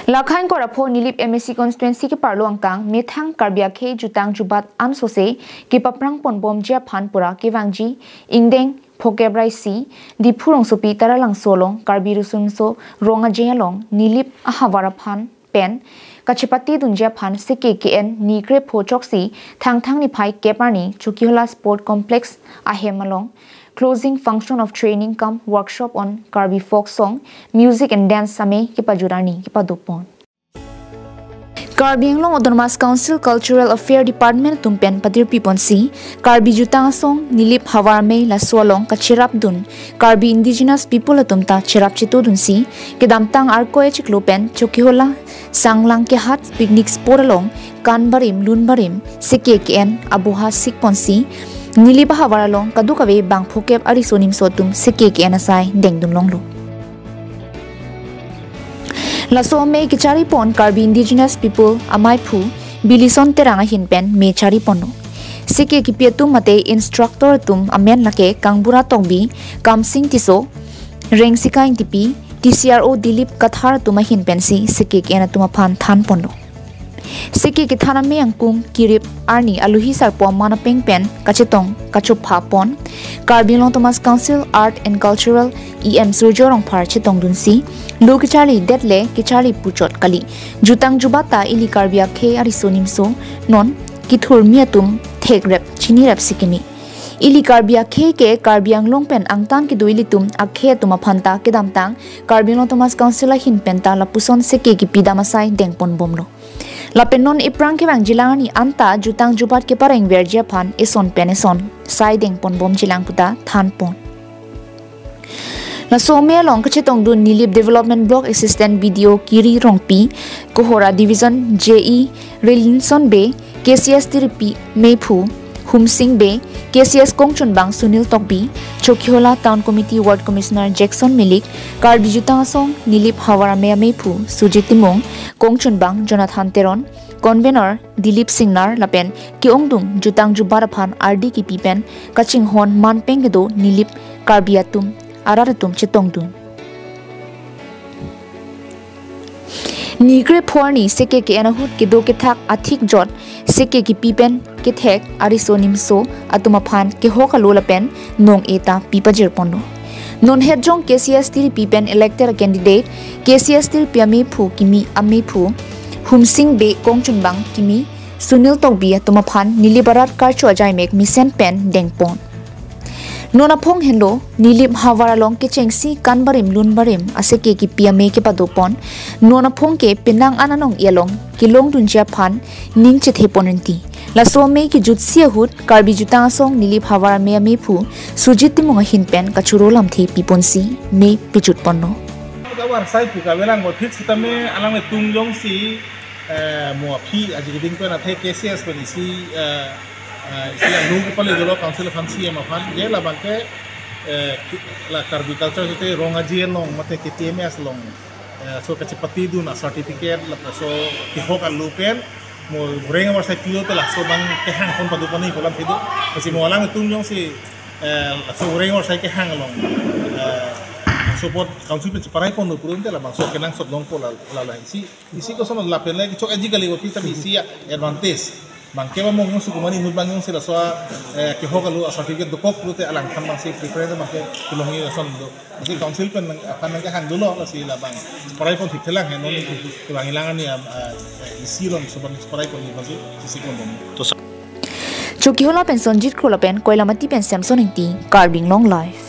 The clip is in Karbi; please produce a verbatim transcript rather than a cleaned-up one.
Lakhain Korapho Nilip M A C constituency keparlo angkang methang Karbi akhei jutang jubat ansose kepaprang ponbomji aphan pura kevangji ingdeng phokep ra isi Diphu rongsopi Taralangso along Karbi Riso Nimso Rong Aje along Nilip ahavar aphan pen kachepatedunji aphan seke ke-en ni krepho choksi Thangthang niphai kep arni Chokihola Sport Complex ahem along closing function of training cum workshop on Karbi folk song, music and dance amei kepajut arni kepadopon. Karbi Anglong Autonomous Council Cultural Affair Department atum pen padirpi ponsi Karbi jutang asong Nilip havar amei laso along kacherapdun Karbi indigenous people atum ta cherap chetodunsi kedamtang Arkoi achiklo pen Chokihola Sanglang kehat picnic spot along kan barim lun barim seke ke-en aboha sik ponsi Nilip ahavar along kadokave bang phokep ariso nimso atum seke ke-en asai dengdun longlo. Laso amei kecharipon Karbi Indigenous People amaiphu Bilison Terang ahin pen mei chariponlo. Seke kepi atum mate instructor atum amen lake Kangbura Tokbi, Kamsing Tisso, Rengsika Ingtipi, T C R O Dilip Kathar atum ahin pensi seke ke-en atum aphan thanponlo. Seke kethan amei angkung kirip arni aluhi sarpo aman apeng pen kachetong kachopha pon Karbi Anglong Autonomous Council Art and Cultural E M Surjo Rongphar chetongdunsi lo kecharli detle kecharli puchot kali. Jutang jubat ta ili Karbi akhei ariso nimso non kethurmi atum thekrep chinirep si kimi. Ili Karbi akhei ke Karbi Anglong pen angtan kedo ilitum akhei atum aphan ta kedamtang Karbi Anglong Autonomous Council ahin pen ta lapuson seke kepidam asai dengponbomlo. Lapen non eprang kevangjilang arni anta jutang jubat keparengverji aphan eson pen eson sai dengponbomjilang puta thanpon. Laso amei along kachetongdun Nilip Development Block Assistant B D O Kiri Rongpi, Kohora Division J E Relinson Bey, K C S tiripi meiphu Humsing Bey, K C S kongchunbang Sunil Tokbi, Chokihola Town Committee Ward Commissioner Jackson Milik, Karbi jutang asong Nilip havar amei ameiphu Sujit Timung, kongchunbang Jonathan Teron, convener Dilip Singnar lapen ke-ongdung jutang jubat aphan ardi kepi pen kachinghon manpeng kedo Nilip Karbi atum arat atum chetongdun. Ni krepho arni seke ke-en ahut kedo kethak athik jot seke kepi pen kethek ariso nimso atum aphan kehok alo lapen nong-e ta pipajirponlo. Non het jong K C S tiripi pen elected candidate K C S tiripi ameiphu kimi ameiphu Humsing Bey kongchunbang kimi Sunil Tokbi atum aphan Nilip arat karcho ajaimek mesen pen dengpon. Non aphong henlo Nilip havar along kechengsi kan barim lun barim aseke kepi amei kepadopon. Non aphong ke penang an anong-e along kelongdunji aphan ning chethepon rinti. Laso amei kejutsi ahut Karbi jutang asong Nilip havar amei ameiphu Sujit Timung ahin pen kachoro lamthe piponsi mei pejutponlo. Kawan sai pu kavelang mo phit sitame alanglitum jongsi eh, mo aphi aji keding pen athe K C S pen isi, eh, eh, isi anu kepale dolo council aphan C M aphan je labang ke, eh, ki-, la Karbi culture site Rong Aje along mate K T M S along, eh, so kachepatedun a certificate laso kehok alo pen mo reng avarsai pilo te laso bang kehang pon padopon ni kolam pido. Kasi mo alanglitum jongsi, eh, laso reng avarsai kehang along, eh, support council pen cheparai ponlo pulote labangso kenangsot longpo la, la, la isi. Isi koson lapen le kechok aji kali office tame isi advantage. Bangke ba mong sukumani inut bang jongsi laso, eh, kehok alo a certificate dokok pulote alangphan bangsi preference bangke kelongji ason do. Isi council pen nang aphan nangkehang dolo lasi labang. Cheparai pon thikthelang he non kevangjilang arni, ah, isi along so bang cheparai pon ni bangsi isi pon dong. Chokihola pen Sonjit Kro lapen Koilamati pen Samson Ingti, Karbi Anglong Live.